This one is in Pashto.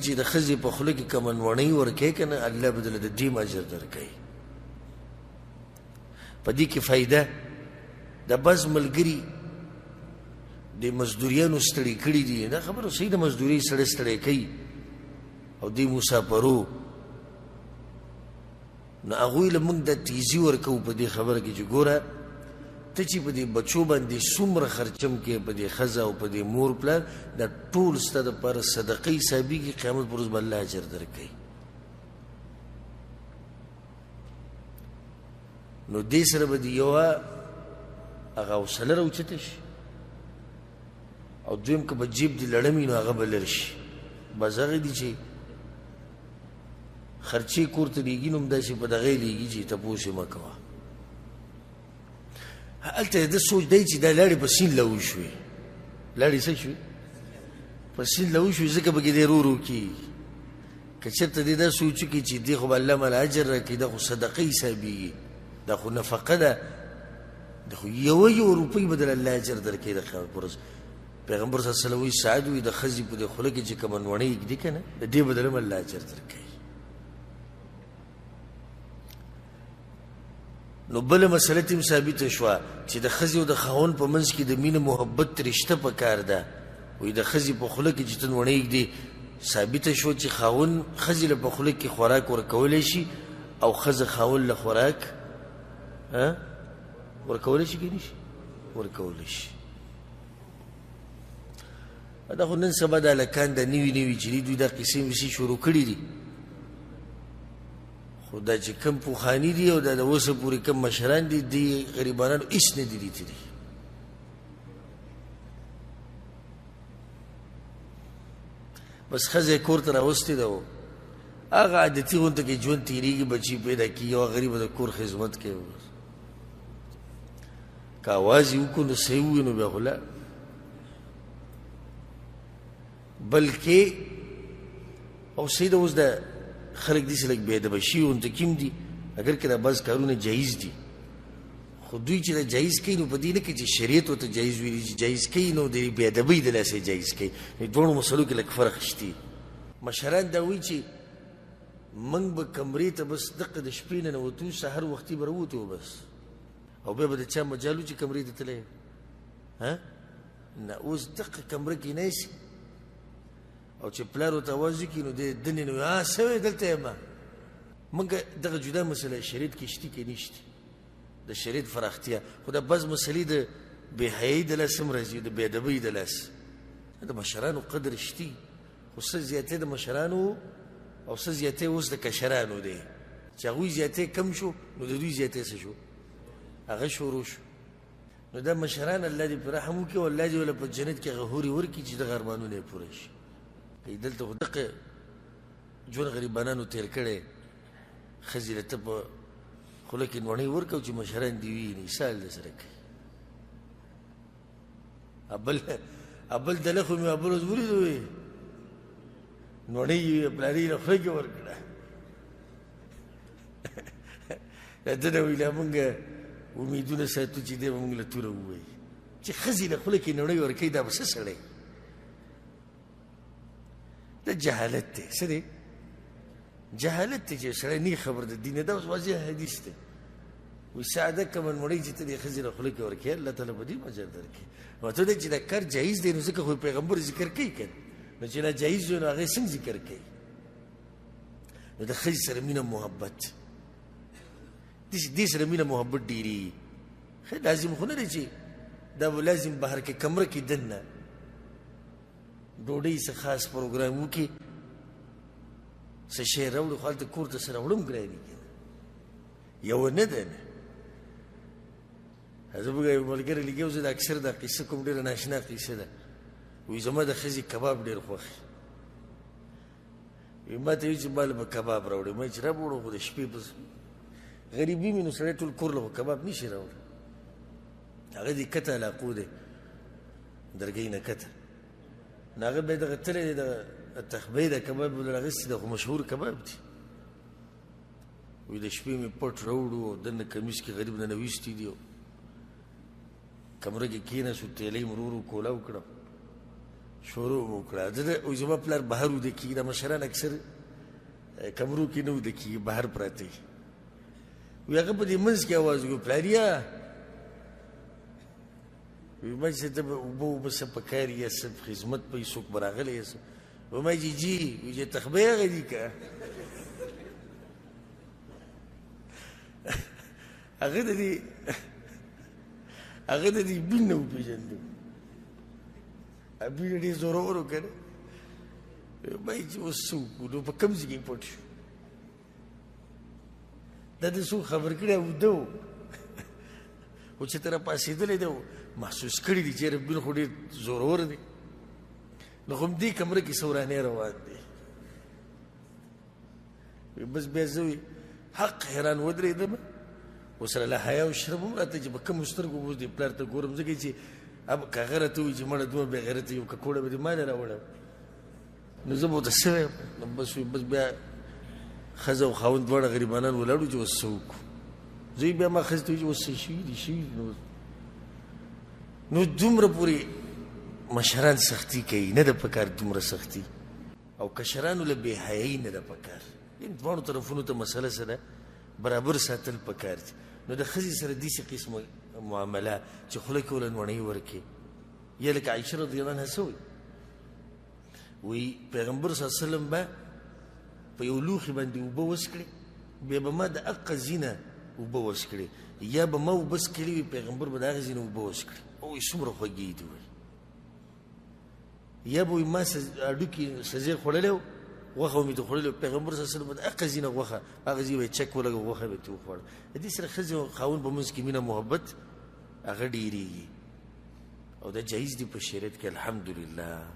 چې د ښځې په خوله کې کومه نوڼۍ ورکوې که نه، الله به درله د دې هم اجر درکوي. په دې کې فایده د بعض ملګري د مزدوریانو ستړي کړي دي. دا خبره صحیح ده، مزدوري سړی ستړی کوي او دې مسافرو، نو هغوی له موږ دا تیزي ورکوو په دې خبره کې چې ګوره ته چې په دې بچو باندې څومره خرچم کې، په دې ښځه او په دې مور پلار، دا ټول ستا دپاره صدقه حسابېږي، قیامت پر ورځ به الله اجر درکوي. نو دې سره به د یوه هغه حوصله راوچته شي، او دویم که په جیب دې لړم وي نو هغه به لر شي. بس هغه دي چې خرچې کور ته لېږي، نو همداسې په دغه یې لېږي چې تپوس یې مه کوه. هلته د ده سوچ دی چې دا لاړې په سیند لاهو شوې، لاړې څه شوې؟ په سیند لاهو شوې، ځکه پکې دی رو رو کېږي. که چېرته دی دا سوچ وکړي چې دې خو به الله ماله اجر راکړي، دا خو صدقه حسابېږي، دا خو نفقه ده، دا خو یوه یوه روپۍ به درله الله اجر درکوي د قیامت پر ورځ. پیغمبر صلی الله علیه وسلم وایي سعد وایي د ښځې په دې خوله کې چې کومه نوڼۍ ږدي که نه، د دې بدله هم الله اجر درکوي. نو بله مسله ترې هم ثابته شوه چې د ښځې او د خاوند په منځ کې د مینې محبت رشته په کار ده. وایي د ښځې په خوله کې چې ته نوڼۍ ږدې، ثابته شوه چې خاوند ښځې له په خوله کې خوراک ورکولی شي او ښځه خاوند له خوراک ورکولی شي که نه شي؟ ورکولی شي. دا خو نن سبا د هلکان د نوي نوي چې دي، دوی دا قیصې ویسې شروع کړي دي، خو دا چې کوم پخواني دي او دا د اوسه پورې کوم مشران دي، دې غریبانانو هېڅ نه دي لیدلي. بس ښځه یې کور ته راوستې ده، هغه عادتي غونته کې ژوند تېرېږي، بچي پیدا کېږي او غریبه د کور خدمت کوي. که اواز یې وکړو نو صحیح ووایي، نو بیا خو لا بلکې او صحیح ده. اوس د خلک داسې لږ بې ادبه شوي غونته کې هم دي، اګر که دا بعض کارونه جایز دي، خو دوی چې دا جایز کوي نو په دې نه کوي چې شریعت ورته جایز ویلي، چې جایز کوي نو د بې ادبۍ د لاسه یې جایز کوي. نو دواړو مسلو کې لږ فرق شته. مشران دا وایي چې موږ به کمرې ته بس دقه د شپې ننوتو، سهار وختي به راووتو بس، او بیا به د چا مجال و چې کمرې ته تللی؟ ها نه، اوس دقه کمره کې ناست او چې پلار ورته اواز وکړي نو دی دننه نه وایي، څه وایې دلته یم. موږ دغه جدا مسله شریعت کې شتي که نشتي، د شریعت فراختیا، خو دا بعض مسلې د بې حیایۍ د لاس هم راځي، د بې ادبۍ د لاس. د مشرانو قدر شتي، خو څه زیاتی د مشرانو او څه زیاتی اوس د کشرانو دی. چې هغوی زیاتی کم شو نو د دوی زیاتی څه شو؟ هغه شروع شو. نو دا مشران الله دې په رحم وکړي او الله دې ورله په جنت کې هغه حورې ورکړي چې دغه ارمانونه یې پوره شي. که دلته خو دقه ژوند غریبانانو تېر کړی، ښځې له ته په خوله کې نوڼۍ ورکړه چې مشران دې وویني، سال د سره کوي. ابل دله خو مې ابل اوس ولیدو، وایي نوڼۍ یې پلاري له خوله کې ورکړه. دا ده نه وایي لا موږ امیدونه ساتو چې دی به موږ له توره ووایي چې ښځې له خوله کې نوڼۍ ورکوي، دا به څه سړی؟ دا جهالت دی. څه دی؟ جهالت دی چې سړی نه خبر د دین. دا اوس واضح حدیث دی. وایي ساده کومه نوړۍ چې ته دې ښځې له خوله کې ورکوې، الله تعالی به دې اجر درکړي. مطلب دی چې دا کار جایز دی، نو ځکه خو پیغمبر ذکر کوي که نه، نو چې ناجایز وي نو هغه یې څنګه ذکر کوي؟ نو د ښځې سره مینه محبت، دې سره مینه محبت ډېرېږي. ښه لازم خو نه دی چې دا به لازم بهر کې کمره کې دننه ډوډۍ څه خاص پروګرام وکړي، څه شی راوړي، خو هلته کور ته څه راوړم ګراني که نه، یوه نه ده. نه زموږ یو ملګری لګیا و، زه د اکثر دا قصه کوم، ډېره ناشنا قصه ده. وایي زما د ښځې کباب ډېر خوښ وي. وایي ما ته وایي چې ما له به کباب راوړې، ما چې را به وړو، خو د شپې په غریبي مې نو سړی ټول کور له خو کباب نه شي راوړی. هغه دې کته علاقو دی، درګۍ نه کته، نو هغه بیا دغه تللی دی، دغه تخبې د کباب به راغیستی دی، خو مشهور کباب دی. وایي د شپې مې پټ راوړو او دننه کمیس کې غریب ننویستي دي، کمره کې کېناستو، تیلۍ مې ورو ورو کولاو کړه، شروع مو وکړه. زه زما پلار بهر ویده کېږي، دا مشران اکثر کمرو کې نه ویده کېږي، بهر پراته وي. وي هغه په دې منځ کې اواز وکړ، پلاریه، وي ما چې ته به اوبه اوبه څه په کار یا څه خدمت به یې څوک به راغلی یا څه. وي ما چې جي، وي چې تخبه هغه دي که هغه د دې هغه د دې بین نه وپېژندو. بین ډېر زورور و که نه. ما یې چې اوس څه وکړو، نو په کوم ځای کې پټ شو؟ دا دې څوک خبر کړی ویده و، خو چې ته راپاڅېدلی دی محسوس کړي دي چې یاره بین خو ډېر زورور دی، نو خو همدې کمره کې څه ورانی روان دی. بس بیا زه وي حق حیران ودرېدم، ورسره له حیا او شرم هم راته چې په کومو سترګو اوس دې پلار ته ګورم، ځکه چې اب که هغه راته ووایي چې مړه دومره بېغیرته یو ککوړه به دې ما له راوړم، نو زه به ورته څه وایم؟ نو بس وي بس بیا ښځه او خاوند دواړه غریبانان ولاړو چې اوس څه وکړو. زه یې بیا ما ښځې ته وویل چې اوس څه شوي دي شوي دي. نو دومره پورې مشران سختي کوي، نه ده پکار دومره سختي، او کشرانو له بې حیایي نه ده پکار. دواړو طرفونو ته مسله سره برابر ساتل پکار دي. نو د ښځې سره داسې قسمه معامله چې خوله کې ورله نوڼۍ ورکړي، یا لکه عایشه رضی الله عنها څه وایي، وایي پیغمبر صلی الله علیه وسلم به په یو لوښي باندې اوبه وڅکړې، بیا به ما د هقه ځینه اوبه وڅکړې، یا به ما اوبه څکلې وي، پیغمبر به د هغې ځینه اوبه وڅکړې. او وایي څومره خوږې دي. وایي یا به وایي ما هډوکي سزې خوړلی و، غوښه مې ترې خوړلې وه، پیغمبر صلی الله علیه وسلم به د هقه ځینه غوښه هغه ځای به یې چک ولګوه، غوښه به یې ترې وخوړه. د دې سره ښځې او خاوند په منځ کې مینه محبت هغه ډېرېږي، او دا جایز دی په شریعت کې الحمدلله.